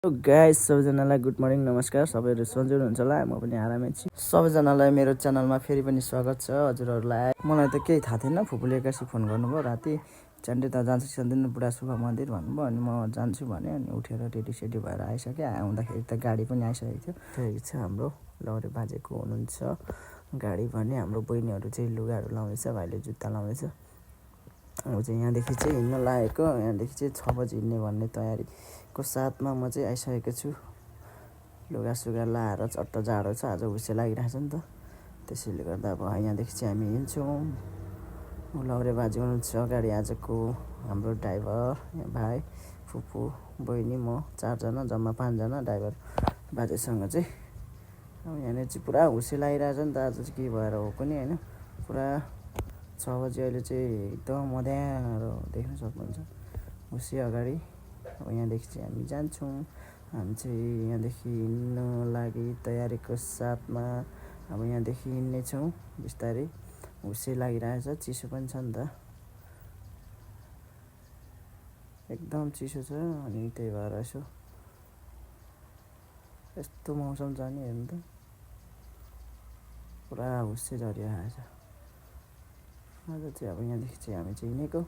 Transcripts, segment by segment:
Guys सबैजनालाई good morning नमस्कार। सबैहरू सन्चै हुनुहुन्छ होला, म पनि आरामै छु। सबैजनालाई मेरो च्यानलमा फेरि पनि स्वागत छ। हजुरहरूलाई मलाई त केही थाहा थिएन, फुपूले एक्कासी फोन गर्नुभयो राति, च्यान्डे त जान्छ सन्दिन बुढा सुब्बा मन्दिर भन्नुभयो। अनि म जान्छु भने अनि उठेर रेडी भएर आइसकेँ। आउँदाखेरि त गाडी पनि आइसकेको थियो। छ हाम्रो लौरे बाजेको हुनुहुन्छ गाडी भने हाम्रो बहिनीहरू चाहिँ लुगाहरू लाउँदैछ, भाइले जुत्ता लाउँदैछ। अब चाहिँ यहाँदेखि चाहिँ हिँड्न लागेको, यहाँदेखि चाहिँ 6 बजी हिँड्ने भन्ने तयारीको साथमा म चाहिँ आइसकेको छु। लुगासुगा लाएर चट्ट जाडो छ, आज हुस्से लागिरहेछ नि त, त्यसैले गर्दा अब यहाँदेखि चाहिँ हामी हिँड्छौँ। लौरे बाजे हुनुहुन्छ अगाडि, आजको हाम्रो ड्राइभर भाइ, फुपू, बहिनी, म 4 जना, जम्मा 5 जना ड्राइभर बाजेसँग चाहिँ। अब यहाँनिर चाहिँ पुरा हुस्से लागिरहेछ नि त, आज चाहिँ के भएर हो पनि होइन। पुरा 6 बजी अहिले चाहिँ एकदम मध्यारो देख्न सक्नुहुन्छ हुस्से अगाडि। अब यहाँदेखि चाहिँ हामी जान्छौँ। हामी चाहिँ यहाँदेखि हिँड्न लागि तयारीको साथमा अब यहाँदेखि हिँड्नेछौँ बिस्तारै। हुस्से लागिरहेछ, चिसो पनि छ नि त, एकदम चिसो छ। अनि त्यही भएर यसो यस्तो मौसम छ नि हेर्नु त, पुरा हुस्से झरिरहेछ। आज चाहिँ अब यहाँदेखि चाहिँ हामी चाहिँ हिँडेको।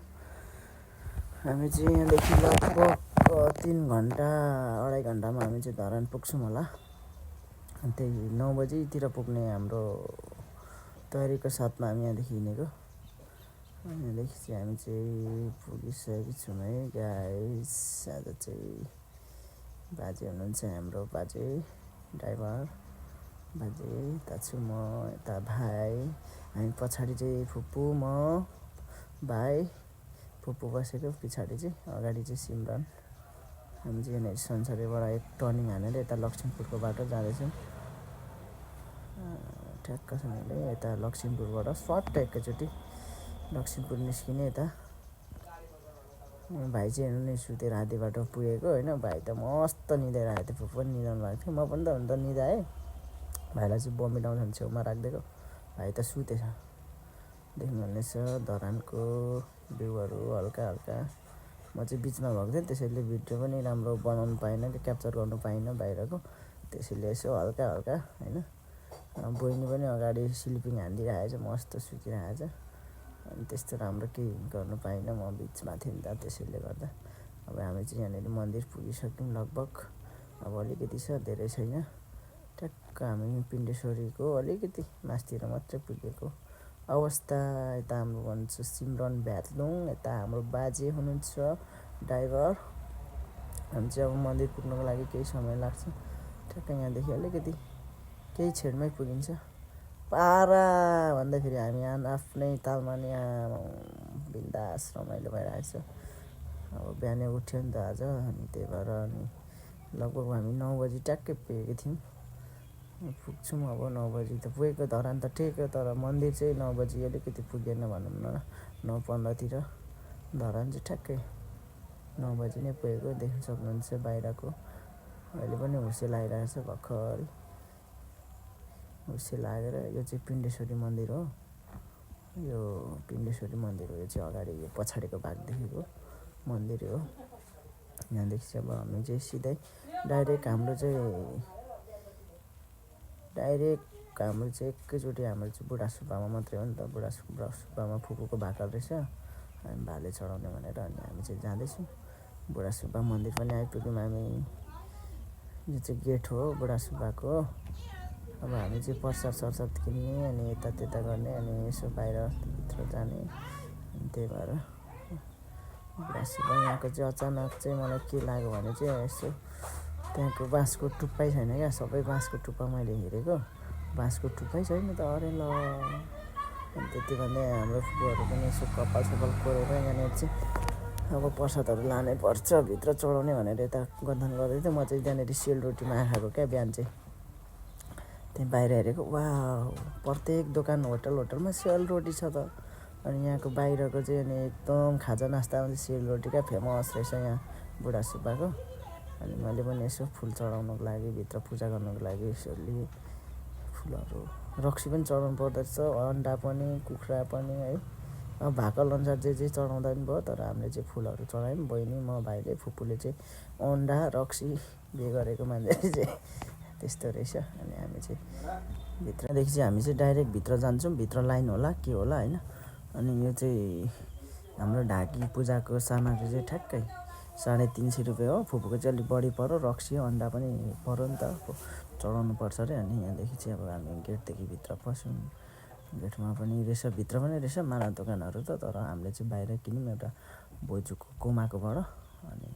हामी चाहिँ यहाँदेखि लगभग 3 घन्टा 2.5 घन्टामा हामी चाहिँ धरान पुग्छौँ होला। त्यही 9 बजीतिर पुग्ने हाम्रो तयारीको साथमा हामी यहाँदेखि हिँडेको। यहाँदेखि चाहिँ हामी चाहिँ पुगिसकेको छौँ है गाइस। आज चाहिँ बाजे हुनुहुन्छ हाम्रो, बाजे ड्राइभर बाजे, यता छु म, यता भाइ, हामी पछाडि चाहिँ फुपू, म, भाइ, फुपू बसेको पछाडि चाहिँ, अगाडि चाहिँ सिमरन। हामी चाहिँ यहाँनिर संसारैबाट एक टर्निङ हानेर यता लक्ष्मीपुरको बाटो जाँदैछौँ। ठ्याक्कसँगले यता लक्ष्मीपुरबाट सर्ट एकैचोटि लक्ष्मीपुर निस्किने यता। भाइ चाहिँ हेर्नु नि सुतेर आधी बाटो पुगेको होइन। भाइ त मस्त निदाइरहेको थियो, फुपू पनि निदाउनु भएको थियो, म पनि त हुन त निदाएँ। भाइलाई चाहिँ बमिट आउँछ भने छेउमा राखिदिएको, भाइ त सुतेछ। देख्नुहुनेछ धरानको भ्यूहरू हल्का हल्का। म चाहिँ बिचमा भएको थिएँ, त्यसैले भिडियो पनि राम्रो बनाउनु पाइनँ, क्याप्चर गर्नु पाइनँ बाहिरको, त्यसैले यसो हल्का हल्का होइन। बहिनी पनि अगाडि स्लिपिङ हानिदिइरहेछ, मस्त सुतिरहेछ। अनि त्यस्तो राम्रो केही गर्नु पाइनँ, म बिचमा थिएँ नि त, त्यसैले गर्दा। अब हामी चाहिँ यहाँनिर मन्दिर पुगिसक्यौँ लगभग। अब अलिकति छ, धेरै छैन। ठ्याक्क हामी पिण्डेश्वरीको अलिकति मास्तिर मात्रै पुगेको अवस्था। यता हाम्रो भन्छ सिमरन भ्यात्लुङ, यता हाम्रो बाजे हुनुहुन्छ ड्राइभर। हामी चाहिँ अब मन्दिर पुग्नको लागि केही समय लाग्छ। ठ्याक्क यहाँदेखि अलिकति केही छेडमै पुगिन्छ। पारा भन्दाखेरि हामी आफ्नै तालमा नि बिन्दास रमाइलो भइरहेको छ। अब बिहानै उठ्यो नि त आज, अनि त्यही भएर अनि लगभग हामी 9 बजी ट्याक्कै पुगेको थियौँ। पुग्छौँ अब 9 बजी त पुगेको, धरान त ठिक हो, तर मन्दिर चाहिँ 9 बजी अलिकति पुगेन भनौँ न, 9:15तिर। धरान चाहिँ ठ्याक्कै 9 बजी नै पुगेको, देख्न सक्नुहुन्छ बाहिरको। अहिले पनि हुस्से लागिरहेछ भर्खरै हुस्से लागेर। यो चाहिँ पिण्डेश्वरी मन्दिर हो, यो पिण्डेश्वरी मन्दिर हो। यो चाहिँ अगाडि यो पछाडिको भागदेखिको मन्दिर हो। यहाँदेखि चाहिँ अब हामी चाहिँ सिधै डाइरेक्ट हाम्रो एकैचोटि हाम्रो चाहिँ बुढा सुब्बामा मात्रै हो नि त। बुढा सुब्बामा फुपूको भाकल रहेछ, हामी भाले चढाउने भनेर, अनि हामी चाहिँ जाँदैछौँ। बुढा सुब्बा मन्दिर पनि आइपुग्यौँ हामी। यो चाहिँ गेट हो बुढा सुब्बाको। अब हामी चाहिँ प्रसाद किन्ने, अनि यतात्यता गर्ने, अनि यसो बाहिरभित्र जाने। अनि त्यही भएर बुढा सुब्बा यहाँको चाहिँ अचानक चाहिँ मलाई के लाग्यो भने चाहिँ यसो त्यहाँको बाँसको टुप्पै छैन क्या, सबै बाँसको टुप्पा मैले हेरेको, बाँसको टुप्पै छैन त, अरे ल। अनि त्यति भन्दै हाम्रो फुपूहरू पनि यसो कपाल सपाल कोरेर यहाँनिर चाहिँ अब प्रसादहरू लानै पर्छ भित्र चढाउने भनेर यता गन्थन गर्दै थियो। म चाहिँ त्यहाँनिर सेलरोटीमा आएको क्या बिहान चाहिँ, त्यहाँ बाहिर हेरेको, वा प्रत्येक दोकान होटलमा सेलरोटी छ त। अनि यहाँको बाहिरको चाहिँ अनि एकदम खाजा नास्तामा चाहिँ सेलरोटी क्या फेमस रहेछ यहाँ बुढा सुब्बाको। अनि मैले पनि यसो फुल चढाउनको लागि, भित्र पूजा गर्नको लागि यसो लिएँ फुलहरू। रक्सी पनि चढाउनु पर्दो रहेछ, अन्डा पनि, कुखुरा पनि है, अब भाकल अनुसार जे चढाउँदा पनि भयो, तर हामीले चाहिँ फुलहरू चढायौँ। बहिनी, म, भाइले, फुपूले चाहिँ अन्डा रक्सी बिहे गरेको मान्छेले चाहिँ त्यस्तो रहेछ। अनि हामी चाहिँ भित्रदेखि चाहिँ हामी चाहिँ डाइरेक्ट भित्र जान्छौँ। भित्र लाइन होला के होला होइन। अनि यो चाहिँ हाम्रो ढाकी पूजाको सामग्री चाहिँ ठ्याक्कै 350 रुपियाँ हो। फुपूको चाहिँ अलिक बढी पऱ्यो, रक्सी अन्डा पनि पऱ्यो नि त, चढाउनु पर्छ अरे। अनि यहाँदेखि चाहिँ अब हामी गेटदेखि भित्र पस्यौँ। गेटमा पनि रहेछ, भित्र पनि रहेछ माला दोकानहरू त, तर हामीले चाहिँ बाहिर किन्यौँ एउटा बोजूको कोमाकोबाट। अनि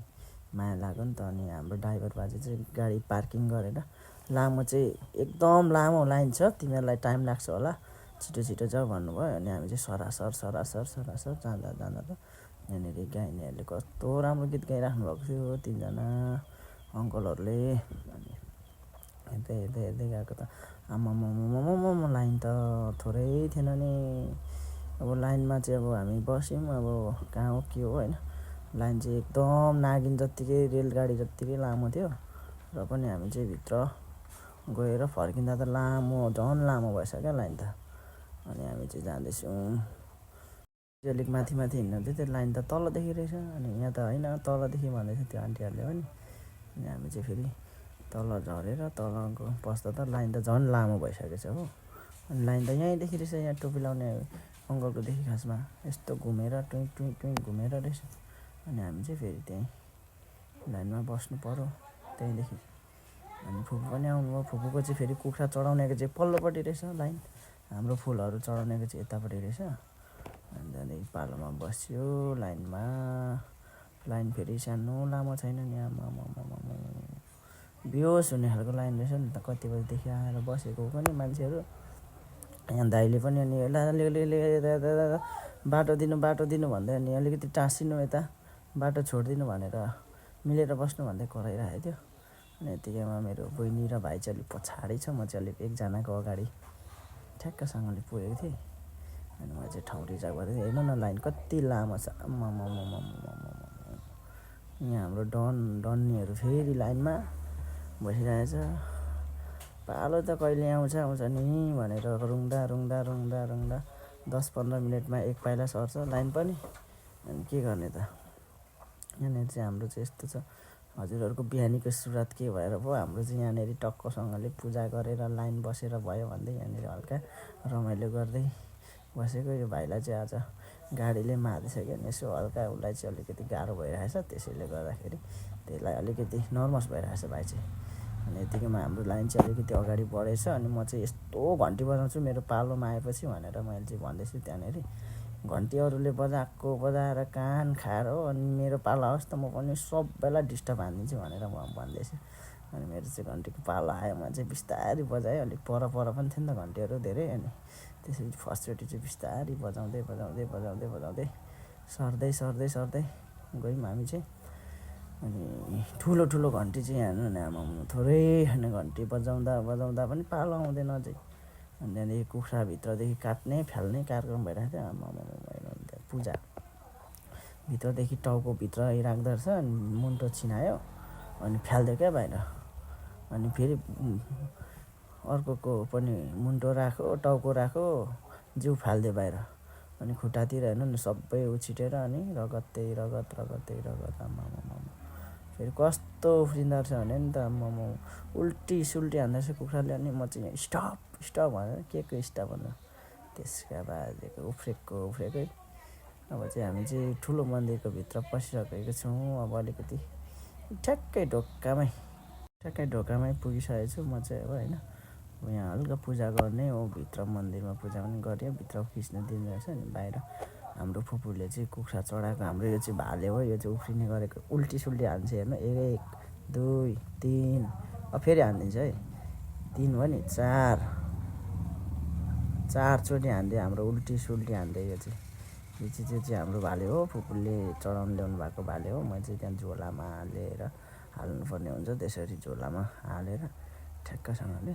माया लाग्यो नि त। अनि हाम्रो ड्राइभर बाजे चाहिँ गाडी पार्किङ गरेर, लामो चाहिँ एकदम लामो लाइन छ, तिमीहरूलाई टाइम लाग्छ होला, छिटो छिटो जाऊ भन्नुभयो। अनि हामी चाहिँ सरासर जाँदा त यहाँनिर गाइनेहरूले कस्तो राम्रो गीत गाइराख्नु भएको थियो, तिनजना अङ्कलहरूले। अनि हेर्दै गएको त आम्मामामामामा लाइन त थोरै थिएन नि। अब लाइनमा चाहिँ अब हामी बस्यौँ। अब कहाँ हो के हो होइन। लाइन चाहिँ एकदम नागिन जत्तिकै, रेलगाडी जत्तिकै लामो थियो। र पनि हामी चाहिँ भित्र गएर फर्किँदा त लामो, झन् लामो भएछ क्या लाइन त। अनि हामी चाहिँ जाँदैछौँ। अलिक माथि हिँड्नु थियो, त्यो लाइन त तलदेखि रहेछ। अनि यहाँ त होइन, तलदेखि भन्दैछ त्यो आन्टीहरूले पनि। अनि हामी चाहिँ फेरि तल झरेर तल पस्दा त लाइन त झन् लामो भइसकेको छ हो। अनि लाइन त यहीँदेखि रहेछ, यहाँ टोपी लाउने अङ्कलकोदेखि खासमा यस्तो घुमेर टुइँ घुमेर रहेछ। अनि हामी चाहिँ फेरि त्यहीँ लाइनमा बस्नु पऱ्यो त्यहीँदेखि। अनि फुपू पनि आउनुभयो। फुपूको चाहिँ फेरि कुखुरा चढाउनेको चाहिँ पल्लोपट्टि रहेछ लाइन, हाम्रो फुलहरू चढाउनेको चाहिँ यतापट्टि रहेछ। अनि त्यहाँदेखि पालोमा बस्यो लाइनमा। लाइन फेरि सानो लामो छैन नि, आमामामा बेहोस हुने खालको लाइन रहेछ नि त। कति बजीदेखि आएर बसेको पनि मान्छेहरू। यहाँ दाइले पनि अनि बाटो दिनु भन्दै अनि अलिकति टाँसिनु, यता बाटो छोडिदिनु भनेर मिलेर बस्नु भन्दै कराइरहेको थियो। अनि यतिकैमा मेरो बहिनी र भाइ चाहिँ अलिक पछाडि छ, म चाहिँ अलिक एकजनाको अगाडि ठ्याक्कसँगले पुगेको थिएँ। अनि म चाहिँ ठाउँ रिजर्भ गर्दै थिएँ। हेर्नु न लाइन कति लामो छ, आम्मामामा। यहाँ हाम्रो डन्नीहरू फेरि लाइनमा बसिरहेछ। पालो त कहिले आउँछ नि भनेर रुङ्दा 10-15 मिनटमा एक पाइला सर्छ लाइन पनि। अनि के गर्ने त। यहाँनिर चाहिँ हाम्रो चाहिँ यस्तो छ, हजुरहरूको बिहानीको सुरुवात के भएर भयो, हाम्रो चाहिँ यहाँनिर टक्कसँगले पूजा गरेर लाइन बसेर भयो भन्दै यहाँनिर हल्का रमाइलो गर्दै बसेको। यो भाइलाई चाहिँ आज गाडीले मारिसक्यो नि, यसो हल्का उसलाई चाहिँ अलिकति गाह्रो भइरहेछ, त्यसैले गर्दाखेरि त्यसलाई अलिकति नर्भस भइरहेछ भाइ चाहिँ। अनि यतिकैमा हाम्रो लाइन चाहिँ अलिकति अगाडि बढेछ। अनि म चाहिँ यस्तो घन्टी बजाउँछु मेरो पालोमा आएपछि भनेर मैले चाहिँ भन्दैछु। त्यहाँनिर घन्टी अरूले बजाएर कान खाएर हो, अनि मेरो पालो आओस् त म पनि सबैलाई डिस्टर्ब हानिदिन्छु भनेर म भन्दैछु। अनि मेरो चाहिँ घन्टीको पालो आयो, म चाहिँ बिस्तारै बजाएँ। अलिक पर पनि थियो नि त घन्टीहरू धेरै। अनि त्यसरी फर्स्टचोटि चाहिँ बिस्तारै बजाउँदै सर्दै गयौँ हामी चाहिँ। अनि ठुलो घन्टी चाहिँ हेर्नु न आमामा, थोरै होइन घन्टी बजाउँदा पनि पालो आउँदैन अझै। अनि त्यहाँदेखि कुखुराभित्रदेखि काट्ने फ्याल्ने कार्यक्रम भइरहेको थियो। आमामा पूजा भित्रदेखि टाउकोभित्र राख्दो रहेछ। अनि मुन्टो छिनायो अनि फालिदियो क्या बाहिर। अनि फेरि अर्कोको पनि मुन्टो राख्यो, टाउको राख्यो, जिउ फालिदियो बाहिर। अनि खुट्टातिर हेर्नु न सबै उछिटेर अनि रगतै रगत आमामा। फेरि कस्तो उफ्रिँदो रहेछ भने नि त आम्मामा, उल्टी हान्दैछ कुखुराले। अनि म चाहिँ स्टप भनेर के स्टप भन्दा त्यसका बाजेको उफ्रेकै। अब चाहिँ हामी चाहिँ ठुलो मन्दिरको भित्र पसिसकेको छौँ। अब अलिकति ठ्याक्कै ढोकामै पुगिसकेको छु म चाहिँ अब होइन। यहाँ हल्का पूजा गर्ने हो, भित्र मन्दिरमा पूजा पनि गऱ्यो, भित्र खिच्न दिँदैछ। अनि बाहिर हाम्रो फुपूले चाहिँ कुखुरा चढाएको, हाम्रो यो चाहिँ भाले हो, यो चाहिँ उफ्रिने गरेको, उल्टी हान्छ हेर्नु। 1 2 3 अब फेरि हानिदिन्छ है, 3 हो नि 4चोटि हान्दियो हाम्रो उल्टी हान्दियो। यो चाहिँ हाम्रो भाले हो, फुपूले चढाउनु ल्याउनु भएको भाले हो। म चाहिँ त्यहाँ झोलामा हालेर हाल्नुपर्ने हुन्छ, त्यसरी झोलामा हालेर ठ्याक्कसँगले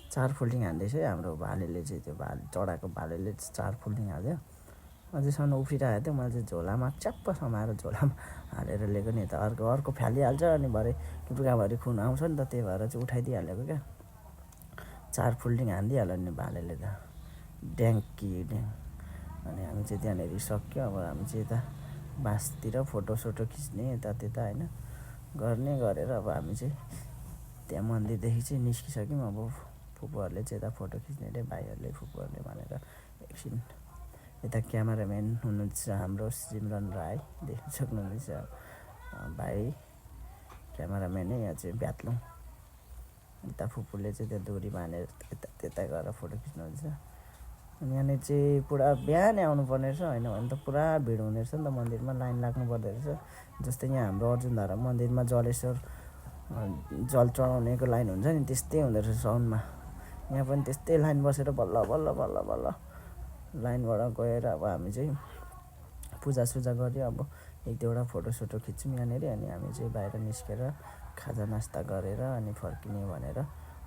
4 फोल्डिङ हान्दैछ है हाम्रो भालेले चाहिँ। त्यो चढाएको भालेले 4 फोल्डिङ हाल्यो। अझैसम्म उफ्रिरहेको थियो, मैले चाहिँ झोलामा च्याप्प समाएर झोलामा हालेर लिएको नि त। अर्को फ्यालिहाल्छ अनि भरे लुगाभरि खुन आउँछ नि त, त्यही भएर चाहिँ उठाइदिइहालेको क्या। 4 फोल्डिङ हानिदिइहाल्यो नि भालेले त, ड्याङ। अनि हामी चाहिँ त्यहाँनिर सक्यो। अब हामी चाहिँ यता बासतिर फोटोसोटो खिच्ने यता त्यता होइन गर्ने गरेर अब हामी चाहिँ त्यहाँ मन्दिरदेखि चाहिँ निस्किसक्यौँ। अब फुपूहरूले चाहिँ यता फोटो खिच्ने अरे भाइहरूले फुपूहरूले भनेर एकछिन यता क्यामेराम्यान हुनुहुन्छ हाम्रो सिमरन राई देख्न सक्नुहुनेछ भाइ क्यामेराम्यानै यहाँ चाहिँ ब्याट्लुङ। यता फुपूले चाहिँ त्यो डोरी बाँधेर यता त्यता गएर फोटो खिच्नुहुन्छ। अनि यहाँनिर चाहिँ पुरा बिहानै आउनुपर्ने रहेछ, होइन भने त पुरा भिड हुने रहेछ नि त मन्दिरमा, लाइन लाग्नु पर्दो रहेछ। जस्तै यहाँ हाम्रो अर्जुनधारा मन्दिरमा जलेश्वर जल चढाउनेको लाइन हुन्छ नि त्यस्तै हुँदो रहेछ साउनमा। यहाँ पनि त्यस्तै लाइन बसेर बल्ल बल्ल बल्ल बल्ल लाइनबाट गएर अब हामी चाहिँ पूजासुजा गऱ्यो। अब एक दुईवटा फोटोसोटो खिच्यौँ यहाँनिर। अनि हामी चाहिँ बाहिर निस्केर खाजा नास्ता गरेर अनि फर्किने भनेर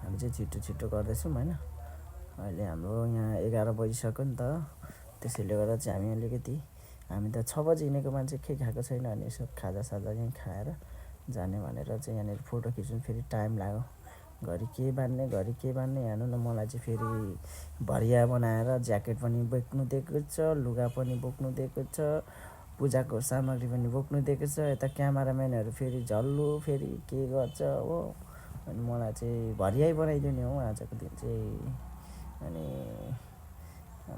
हामी चाहिँ छिटो छिटो गर्दैछौँ होइन। अहिले हाम्रो यहाँ 11 बजिसक्यो नि त, त्यसैले गर्दा चाहिँ हामी त 6 बजी हिँडेको मान्छे केही खाएको छैन। अनि यसो खाजासाजा यहीँ खाएर जाने भनेर चाहिँ यहाँनिर फोटो खिच्नु फेरि टाइम लाग्यो। घरि के बान्ने हेर्नु न, मलाई चाहिँ फेरि भरिया बनाएर ज्याकेट पनि बोक्नु दिएको छ, लुगा पनि बोक्नु दिएको छ, पूजाको सामग्री पनि बोक्नु दिएको छ। यता क्यामेराम्यानहरू फेरि झल्लु फेरि के गर्छ हो। अनि मलाई चाहिँ भरियाइ बनाइदिने हो आजको दिन चाहिँ। अनि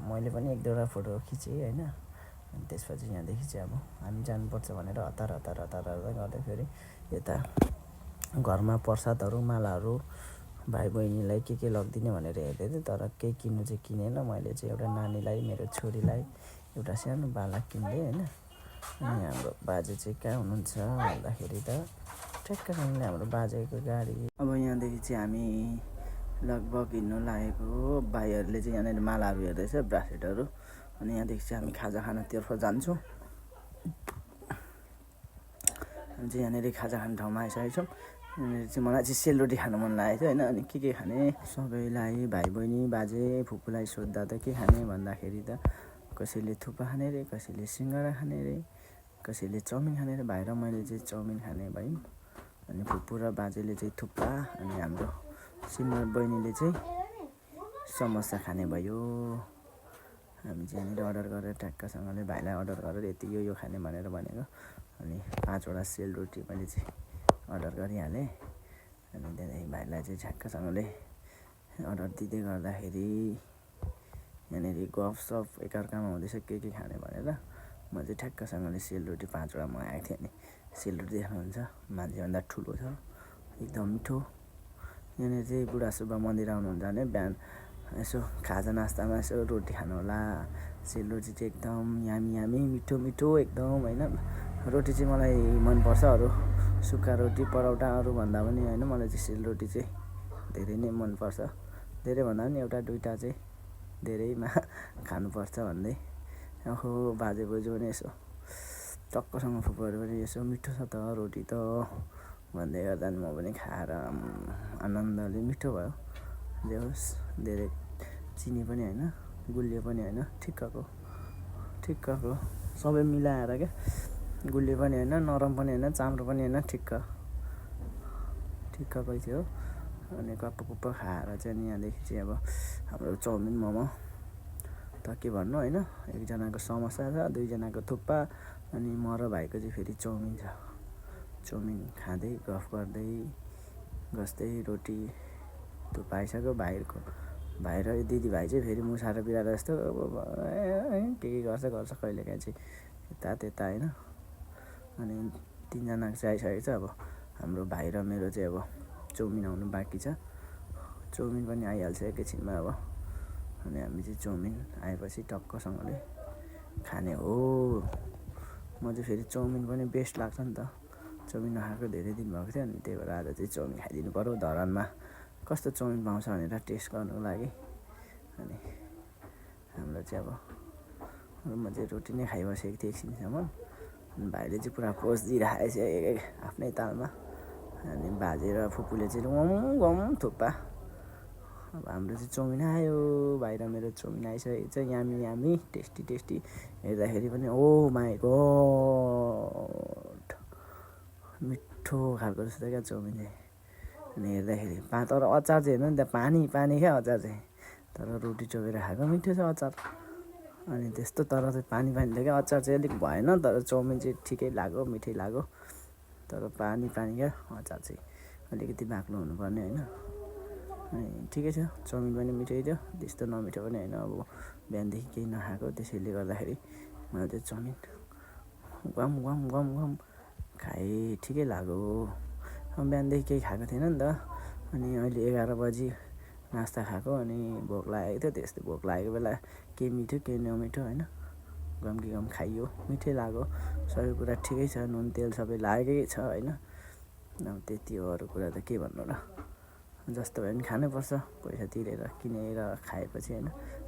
मैले पनि एक दुईवटा फोटो खिचेँ होइन। अनि त्यसपछि यहाँदेखि चाहिँ अब हामी जानुपर्छ भनेर हतार गर्दै फेरि यता घरमा प्रसादहरू मालाहरू भाइ बहिनीलाई के लगिदिने भनेर हेर्दै थिएँ, तर केही किन्नु चाहिँ किनेन। मैले चाहिँ एउटा नानीलाई मेरो छोरीलाई एउटा सानो बाला किनिदिएँ होइन। अनि हाम्रो बाजे चाहिँ कहाँ हुनुहुन्छ भन्दाखेरि त ठ्याक्कसँगले हाम्रो बाजेको गाडी। अब यहाँदेखि चाहिँ हामी लगभग हिँड्नु लागेको हो। भाइहरूले चाहिँ यहाँनिर मालाहरू हेर्दैछ, ब्रासलेटहरू। अनि यहाँदेखि चाहिँ हामी खाजा खानातर्फ जान्छौँ। हामी चाहिँ यहाँनिर खाजा खाने ठाउँमा आइसकेको छौँ। यहाँनिर चाहिँ मलाई चाहिँ सेलरोटी खानु मन लागेको थियो होइन। अनि के खाने सबैलाई भाइ बहिनी बाजे फुपूलाई सोद्धा त के खाने भन्दाखेरि त कसैले थुक्पा खाने रे, कसैले सिङ्गडा खाने रे, कसैले चाउमिन खाने रे। भाइ र मैले चाहिँ चाउमिन खाने भयौँ। अनि फुपू र बाजेले चाहिँ थुक्पा, अनि हाम्रो सिमरन बहिनीले चाहिँ समोसा खाने भयो। हामी चाहिँ यहाँनिर अर्डर गरेर ट्याक्कसँगले भाइलाई अर्डर गरेर यति यो खाने भनेर भनेको। अनि 5वटा सेलरोटी मैले चाहिँ अर्डर गरिहालेँ। अनि त्यहाँदेखि भाइलाई चाहिँ ठ्याक्कसँगले अर्डर दिँदै गर्दाखेरि यहाँनिर गफसफ एकअर्कामा हुँदैछ के खाने भनेर म चाहिँ ठ्याक्कसँगले सेलरोटी 5वटा मगाएको थिएँ। अनि सेलरोटी देख्नुहुन्छ मान्छेभन्दा ठुलो छ, एकदम मिठो। यहाँनिर चाहिँ बुढासुब्बा मन्दिर आउनुहुन्छ भने बिहान यसो खाजा नास्तामा यसो रोटी खानु होला। सेलरोटी चाहिँ एकदम यामी मिठो एकदम होइन। रोटी चाहिँ मलाई मनपर्छ, अरू सुक्खा रोटी परौटाहरू भन्दा पनि होइन, मलाई चाहिँ सेलरोटी चाहिँ धेरै नै मनपर्छ। धेरै भन्दा पनि एउटा दुइटा चाहिँ धेरैमा खानुपर्छ भन्दै। ओहो बाजे बोजू पनि यसो टक्कसँग फुपूहरू पनि यसो मिठो छ त रोटी त भन्दै गर्दा म पनि खाएर आनन्दले मिठो भयो। जे होस् धेरै चिनी पनि होइन, गुलियो पनि होइन, ठिक्कको सबै मिलाएर क्या। गुलियो पनि होइन, नरम पनि होइन, चाम्रो पनि होइन, ठिक्ककै थियो। अनि गप्प खाएर चाहिँ यहाँदेखि चाहिँ अब हाम्रो चाउमिन मोमो त के भन्नु होइन। एकजनाको समोसा छ, दुईजनाको थुक्पा, अनि म र भाइको चाहिँ फेरि चाउमिन छ। चाउमिन खाँदै गफ गर्दै गस्दै रोटी थुक्पा आइसक्यो। भाइ र दिदीभाइ चाहिँ फेरि मुसा र बिरालो जस्तो के गर्छ कहिलेकाहीँ चाहिँ यता त्यता होइन। अनि 3जनाको चाहिँ आइसकेको छ। अब हाम्रो भाइ र मेरो चाहिँ अब चाउमिन आउनु बाँकी छ। चाउमिन पनि आइहाल्छ एकैछिनमा अब। अनि हामी चाहिँ चाउमिन आएपछि टक्कसँगले खाने हो। म चाहिँ फेरि चाउमिन पनि बेस्ट लाग्छ नि त। चाउमिन नखाएको धेरै दिन भएको थियो, अनि त्यही भएर आज चाहिँ चाउमिन खाइदिनु पऱ्यो। धरानमा कस्तो चाउमिन पाउँछ भनेर टेस्ट गर्नुको लागि। अनि हाम्रो चाहिँ अब म चाहिँ रोटी नै खाइबसेको थिएँ एकछिनसम्म। अनि भाइले चाहिँ पुरा पोज दिइरहेको छ आफ्नै तालमा। अनि बाजे र फुपूले चाहिँ गम थुक्पा। अब हाम्रो चाहिँ चाउमिन आयो, भाइ र मेरो चाउमिन आइसकेको छ। यामी टेस्टी हेर्दाखेरि पनि ओ माई गड मिठो खालको जस्तो क्या चाउमिन चाहिँ। अनि हेर्दाखेरि तर अचार चाहिँ हेर्नु नि त्यहाँ पानी क्या अचार चाहिँ। तर रोटी चोबेर खाएको मिठो छ अचार। अनि त्यस्तो। तर चाहिँ पानी थियो क्या, अचार चाहिँ अलिक भएन, तर चाउमिन चाहिँ ठिकै लाग्यो, मिठै लाग्यो। तर पानी क्या अचार चाहिँ अलिकति बाक्लो हुनुपर्ने होइन। अनि ठिकै छ, चाउमिन पनि मिठै थियो, त्यस्तो नमिठो पनि होइन। अब बिहानदेखि केही नखाएको, त्यसैले गर्दाखेरि मलाई त्यो चाउमिन गम गम गम गम खाएँ, ठिकै लाग्यो। अब बिहानदेखि केही खाएको थिएन नि त, अनि अहिले 11 बजी नास्ता खाएको, अनि भोक लागेको थियो। त्यस्तै भोक लागेको बेला केही मिठो केही नमिठो होइन, गम कि गम खाइयो, मिठै लाग्यो। सबै कुरा ठिकै छ, नुन तेल सबै लागेकै छ होइन। अब त्यति हो, अरू कुरा त के भन्नु र। जस्तो भए पनि खानुपर्छ, पैसा तिरेर किनेर खाएपछि होइन।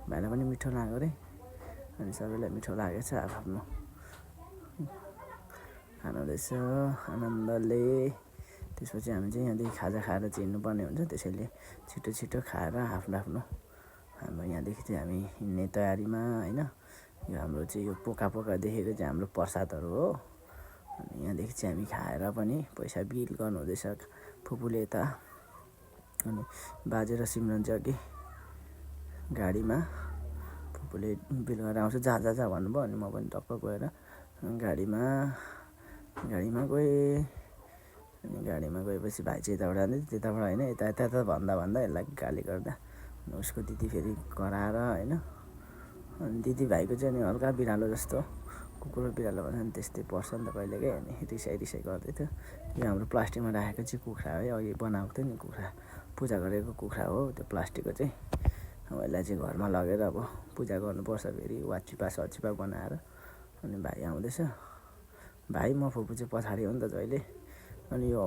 भाइलाई पनि मिठो लाग्यो अरे, अनि सबैलाई मिठो लागेको छ, आफ्नो खानुहुँदैछ आनन्दले। त्यसपछि हामी चाहिँ यहाँदेखि खाजा खाएर चाहिँ हिँड्नुपर्ने हुन्छ, त्यसैले छिटो छिटो खाएर आफ्नो हाम्रो यहाँदेखि चाहिँ हामी हिँड्ने तयारीमा होइन। यो हाम्रो चाहिँ यो पोका देखेको चाहिँ हाम्रो प्रसादहरू हो। अनि यहाँदेखि चाहिँ हामी खाएर पनि पैसा बिल गर्नुहुँदैछ फुपूले यता। अनि बाजे र सिमरन चाहिँ अघि गाडीमा, फुपूले बिल गरेर आउँछ, जा भन्नुभयो। अनि म पनि टक्क गएर गाडीमा गएँ। अनि गाडीमा गएपछि भाइ चाहिँ यताबाट जाँदै, त्यताबाट होइन, यता भन्दा यसलाई गाली गर्दा उसको दिदी फेरि कराएर होइन। अनि दिदी भाइको चाहिँ अनि हल्का बिरालो जस्तो, कुकुर बिरालो भन्छ नि त्यस्तै पर्छ नि त कहिलेकै। अनि रिसाइ गर्दै थियो। यो हाम्रो प्लास्टिकमा राखेको चाहिँ कुखुरा है, अघि बनाएको थियो नि कुखुरा, पूजा गरेको कुखुरा हो त्यो प्लास्टिकको चाहिँ। अब यसलाई चाहिँ घरमा लगेर अब पूजा गर्नुपर्छ फेरि, वाचिपा बनाएर। अनि भाइ आउँदैछ, भाइ म फुपू चाहिँ पछाडि हो नि त जहिले। अनि यो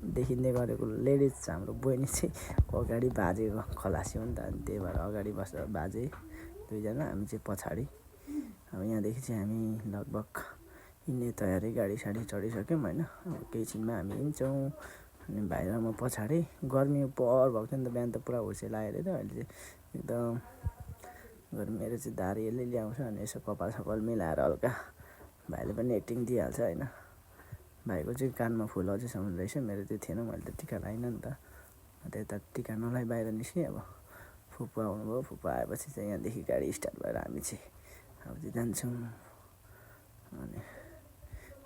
देखिँदै गरेको लेडिज हाम्रो बहिनी चाहिँ अगाडि बाजेको खलासी हो नि त, अनि त्यही भएर अगाडि बस्दा बाजे दुईजना, हामी चाहिँ पछाडि। अब यहाँदेखि चाहिँ हामी लगभग हिँड्ने तयारी, गाडी साडी चढिसक्यौँ होइन। अब केही छिनमा हामी हिँड्छौँ। अनि भाइ र म पछाडि। गर्मी पर भएको थियो नि त, बिहान त पुरा हुर्से लागेको थियो, अहिले चाहिँ एकदम गर्मी। मेरो चाहिँ दाह्री यसले ल्याउँछ, अनि यसो कपाल मिलाएर हल्का भाइले पनि एक्टिङ दिइहाल्छ होइन। भाइको चाहिँ कानमा फुल अझैसम्म रहेछ, मेरो त्यो थिएन, मैले त टिका लगाइनँ नि त। त्यता टिका नलाइ बाहिर निस्केँ। अब फुपू आउनुभयो, फुपू आएपछि चाहिँ यहाँदेखि गाडी स्टार्ट भएर हामी चाहिँ अब चाहिँ जान्छौँ। अनि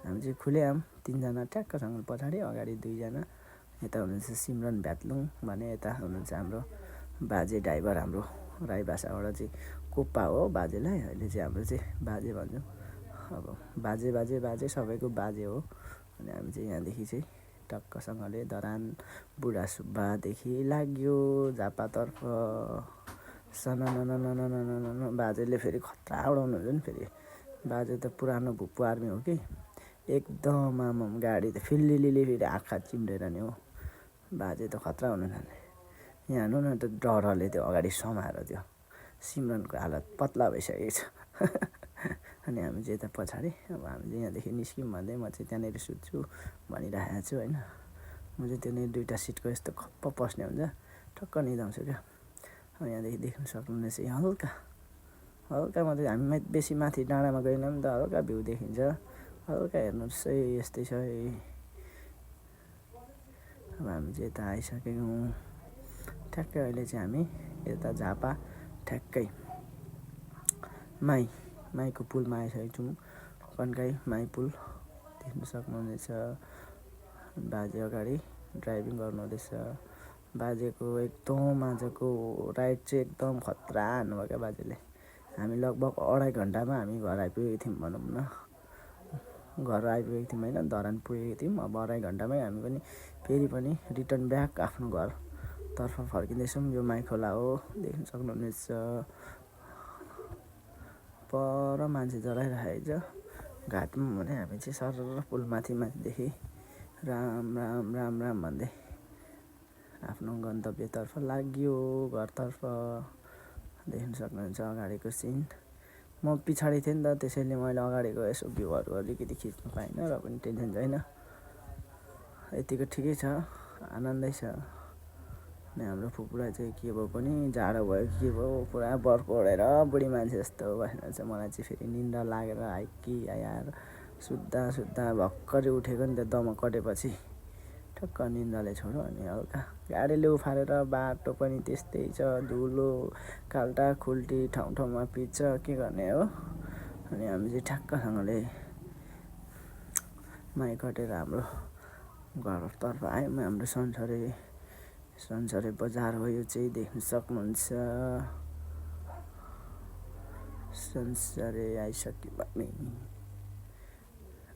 हामी चाहिँ खुलेआम तिनजना ठ्याक्कसँग पछाडि, अगाडि दुईजना। यता हुनुहुन्छ सिमरन भ्यात्लुङ भने, यता हुनुहुन्छ हाम्रो बाजे ड्राइभर, हाम्रो राई भाषाबाट चाहिँ कोप्पा हो बाजेलाई, अहिले चाहिँ हाम्रो चाहिँ बाजे भन्छौँ। अब बाजे सबैको बाजे हो। अनि हामी चाहिँ यहाँदेखि चाहिँ टक्कसँगले धरान बुढा सुब्बादेखि लाग्यो झापातर्फ। सनननननननन बाजेले फेरि खतरा उडाउनुहुन्छ नि फेरि। बाजे त पुरानो भुप्पु आर्मी हो कि, एकदम आमाम गाडी त फिल्लिली फेरि आँखा चिम्लेर नि हो। बाजे त खतरा हुनुहुन्छ नि। यहाँ हेर्नु न, त डरले त्यो अगाडि समाएर त्यो सिमरनको हालत पत्ला भइसकेको छ। अनि हामी चाहिँ यता पछाडि। अब हामी चाहिँ यहाँदेखि निस्क्यौँ भन्दै म चाहिँ त्यहाँनिर सुत्छु भनिरहेको छु होइन। म चाहिँ त्यहाँनिर दुईवटा सिटको यस्तो खप्प पस्ने हुन्छ, ठक्क निदाउँछु क्या। अब यहाँदेखि देख्न सक्नुहुनेछ हल्का मात्रै, हामी बेसी माथि डाँडामा गएन नि त, हल्का भ्यू देखिन्छ, हल्का हेर्नुहोस् है, यस्तै छ है। अब हामी चाहिँ यता आइसकेको ठ्याक्कै। अहिले चाहिँ हामी यता झापा ठ्याक्कै माईको पुलमा आइसकेको छौँ। कन्काई माई पुल देख्न सक्नुहुनेछ। बाजे अगाडि ड्राइभिङ गर्नुहुँदैछ। बाजेको एकदम आजको राइड चाहिँ एकदम खतरा हान्नुभयो क्या बाजेले। हामी लगभग 2.5 घन्टामा हामी घर आइपुगेको थियौँ भनौँ न। घर आइपुगेको थियौँ होइन, धरान पुगेको थियौँ। अब 2.5 घन्टामै हामी पनि फेरि पनि रिटर्न ब्याक आफ्नो घरतर्फ फर्किँदैछौँ। यो माई खोला हो, देख्न सक्नुहुनेछ। पर मान्छे चलाइरहेको छ घाटमा भने, हामी चाहिँ सरर पुल माथिदेखि राम भन्दै आफ्नो गन्तव्यतर्फ लाग्यो, घरतर्फ। देख्न सक्नुहुन्छ अगाडिको सिन। म पछाडि थिएँ नि त, त्यसैले मैले अगाडिको यसो भ्यूहरू अलिकति खिच्नु पाइनँ, र पनि टेन्सन छैन, यतिको ठिकै छ, आनन्दै छ। अनि हाम्रो फुपूलाई चाहिँ के भयो पनि, जाडो भयो के भयो, पुरा बर्फ ओढेर बुढी मान्छे जस्तो बस्नुहुन्छ। मलाई चाहिँ फेरि निन्द्रा लागेर आइकी आएर सुत्दा भर्खरै उठेको नि त, दम कटेपछि ठक्क निन्द्राले छोड्यो अनि हल्का गाडीले उफारेर बाटो पनि त्यस्तै छ, धुलो खाल्टा खुल्टी ठाउँ ठाउँमा पिच्छ, के गर्ने हो। अनि हामी चाहिँ ठ्याक्कसँगले माइ कटेर हाम्रो घरतर्फ आयौँ। हाम्रो सन्चरे बजार हो यो चाहिँ, देख्न सक्नुहुन्छ। सन्चरे आइसक्यो हामी।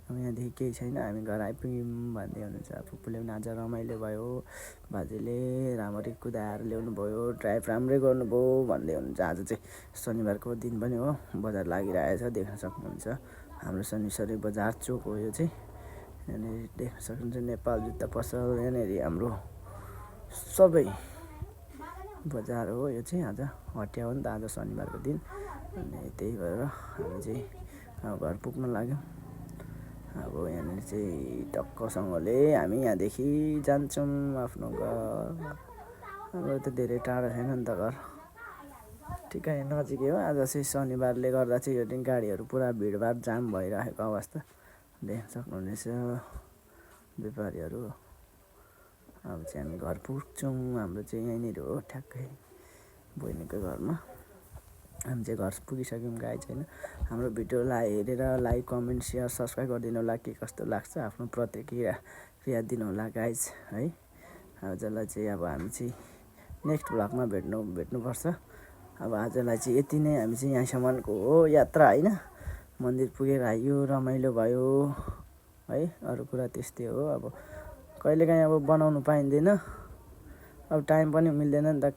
अब यहाँदेखि केही छैन, हामी घर आइपुग्यौँ भन्दै हुनुहुन्छ। फुपूले पनि आज रमाइलो भयो, बाजेले राम्ररी कुदाएर ल्याउनु भयो, ड्राइभ राम्रै गर्नुभयो भन्दै हुनुहुन्छ। आज चाहिँ शनिबारको दिन पनि हो, बजार लागिरहेछ, देख्न सक्नुहुन्छ। हाम्रो शनिश्चरी बजार चोक हो यो चाहिँ। यहाँनिर देख्न सक्नुहुन्छ नेपाल जुत्ता पसल। यहाँनिर हाम्रो सबै बजार हो यो चाहिँ। आज हटिया हो नि त, आज शनिबारको दिन, अनि त्यही भएर हामी चाहिँ घर पुग्न लाग्यौँ। अब यहाँनिर चाहिँ टक्कसँगले हामी यहाँदेखि जान्छौँ आफ्नो घर। हाम्रो त धेरै टाढा छैन नि त घर, ठिकै नजिकै हो। आज चाहिँ शनिबारले गर्दा चाहिँ यो दिन गाडीहरू पुरा भिडभाड जाम भइरहेको अवस्था देख्न सक्नुहुनेछ व्यापारीहरू। अब चाहिँ हामी घर पुग्छौँ। हाम्रो चाहिँ यहीँनिर हो, ठ्याक्कै बहिनीको घरमा। हामी चाहिँ घर पुगिसक्यौँ गाइज होइन। हाम्रो भिडियोलाई हेरेर लाइक कमेन्ट सेयर सब्सक्राइब गरिदिनु होला। के कस्तो लाग्छ आफ्नो प्रतिक्रिया दिनु होला गाइज है। आजलाई चाहिँ अब हामी चाहिँ नेक्स्ट भ्लगमा भेट्नुपर्छ। अब आजलाई चाहिँ यति नै। हामी चाहिँ यहाँसम्मको हो यात्रा होइन। मन्दिर पुगेर आयो, रमाइलो भयो है। अरू कुरा त्यस्तै हो। अब कहिलेकाहीँ अब बनाउनु पाइँदैन, अब टाइम पनि मिल्दैन नि त।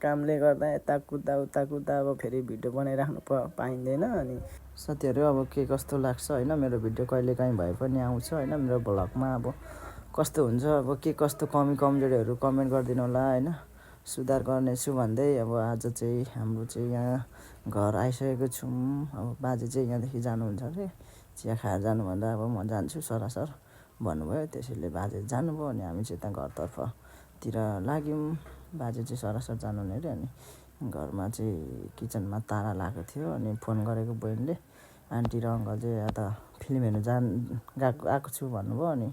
कामले गर्दा यता कुद्दा उता कुद्दा अब फेरि भिडियो बनाइराख्नु पाइँदैन। अनि साथीहरू अब के कस्तो लाग्छ होइन, मेरो भिडियो कहिलेकाहीँ भए पनि आउँछ होइन। मेरो भ्लगमा अब कस्तो हुन्छ, अब के कस्तो कमजोरीहरू कमेन्ट गरिदिनु होला होइन। सुधार गर्नेछु भन्दै अब आज चाहिँ हाम्रो चाहिँ यहाँ घर आइसकेको छौँ। अब बाजे चाहिँ यहाँदेखि जानुहुन्छ अरे, चिया खाएर जानुभन्दा अब म जान्छु सरासर भन्नुभयो, त्यसैले बाजे जानुभयो। अनि हामी चाहिँ त्यहाँ घरतर्फतिर लाग्यौँ। बाजे चाहिँ सरासर जानु हुने अरे। अनि घरमा चाहिँ किचनमा ताला लगाएको थियो, अनि फोन गरेको बहिनीले, आन्टी र अङ्कल चाहिँ यता फिल्म हेर्नु आएको छु भन्नुभयो। अनि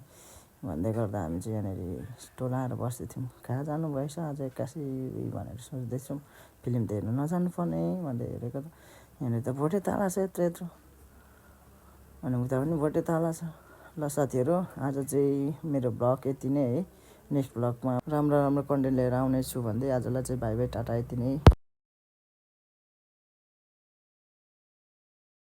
भन्दै गर्दा हामी चाहिँ यहाँनिर टोलाएर बस्दै थियौँ। कहाँ जानुभएछ आज एक्कासी भनेर सोच्दैछौँ, फिल्म त हेर्नु नजानु पर्ने भन्दै हेरेको त यहाँनिर त भोटे ताला छ यत्रो, अनि उता पनि भोटे ताला छ। ल साथीहरू, आज चाहिँ मेरो भ्लग यति नै है। नेक्स्ट भ्लगमा राम्रो कन्टेन्ट लिएर आउनेछु भन्दै आजलाई चाहिँ बाई बाई टाटा, यति नै।